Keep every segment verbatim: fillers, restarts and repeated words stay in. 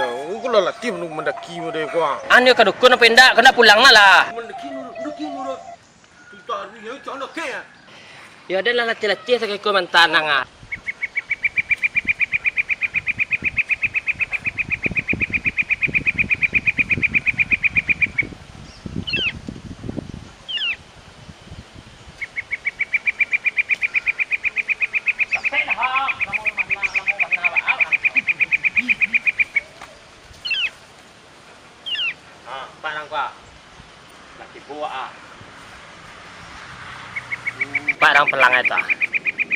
Aku lah latih mandaki model ko, ah. Anu ka dukun apo indak? Kena pulang lah lah. Mandaki nurut, mandaki nurut. Yo, den lah latih-latih sakiko mantanang, ah. Ha, empat urang ko, ah. Lah tibo, ah. Empat urang palang tu, ah.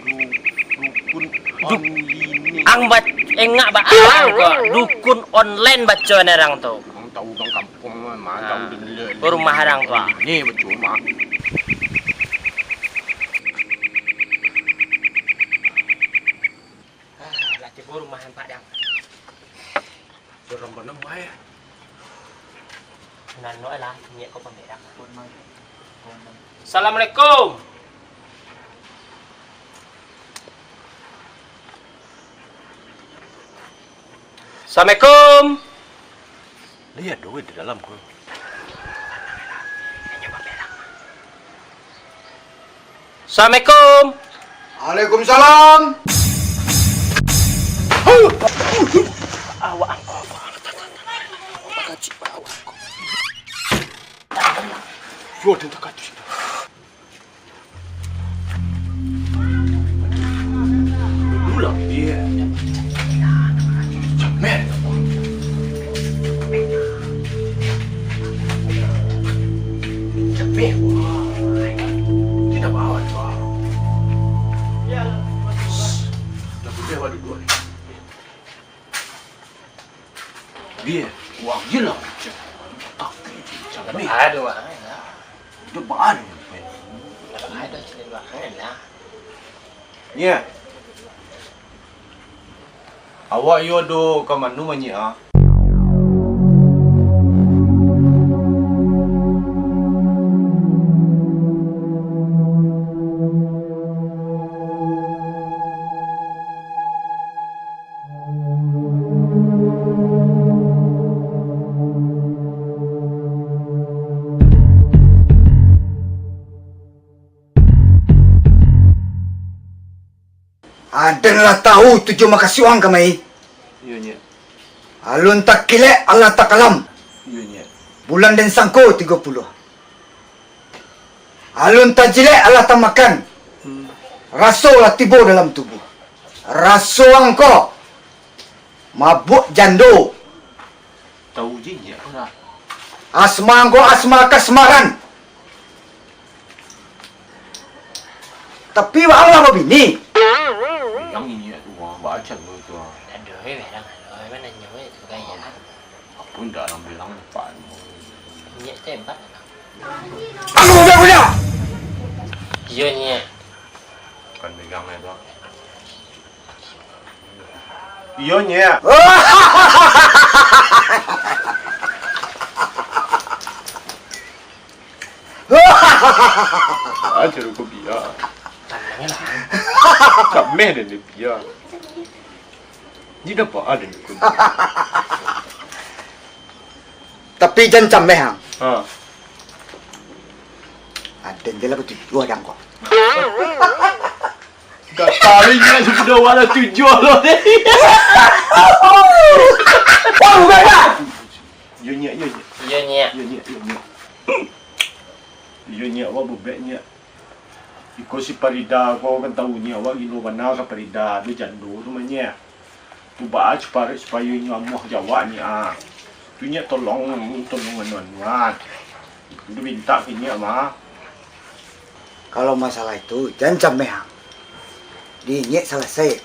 Du-, dukun Duk-, online. Ang ba-, engak ba-, ang ko. Dukun online baco ni urang tu. Ang tahu urang kampuang, mah, tahu dulu. Rumah urang tu, ah. Ni baco, mah. Ah, lah tibo rumah nampak dang. Seram bana, Mai. Nano lah, niat ko pamerah. Assalamualaikum. Assalamualaikum. Lihat duit di dalam ko. Assalamualaikum. Waalaikumsalam. Awak angko, Pak. Pakacik, Pak, awak angko. Yo, den takacik. Dulu lah, iya. Jameh. Jameh. Tidak bawa, Pak. Dah boleh, Pak, duduk ni. Bia, wang je lah. Tapi, jameh. Aduh, wang lah. Dia bahan. Aduh, wang lah. Nyiak. Awak iyo do ka mano, Nyiak, ah? Aden lah tahu tujuan makasuik ang kamari. Iyo, Nyiak. Alun takilek alah takalam. Iyo, Nyiak. Bulan den sangko tigo puluah. Alun tajilek alah tamakan. Hmm. Raso lah tibo dalam tubuah. Raso ang ko mabuak jando. Tahu je, Nyiak, ko lah. Asma ang ko asma kasmaran. Tapi waang lah babini. Yang ini tu, ah, baca dulu tu, ah. Aduh, eh, bilang, aduh, eh, mana nyawa itu gaya. Apa ndak nang bilang, Pak? Nyiak tu hebat. Aku budak-budak! Iyo, Nyiak. Bukan bilang itu. Iyo, Nyiak. Aja lu kau biar. Tananglah. Cameh dan dia biar. Dia dapat ada ni kau. Tapi jan cameh, ang. Ha. Aden je lah batujuah dang ko. Gak tahu ingat sudah wala tujuah lo ni. Wah, bukan dah. Yo, Nyiak, yo, Nyiak. Yo, Nyiak. Yo, Nyiak, yo, Nyiak. Yo, Nyiak, awak bebek, Nyiak. Iko si Parida ko kan tahu, Nyiak, awak gilo bana ka Parida, tu jando tu mah, Nyiak. Tu baa caro supayo inyo amuah jo awak, Nyiak, ah. Tu Nyiak tolong, tolong anu-anuan. Tu mintak ka Nyiak mah. Kalau masalah itu, jan cameh ang. Di Nyiak salasai.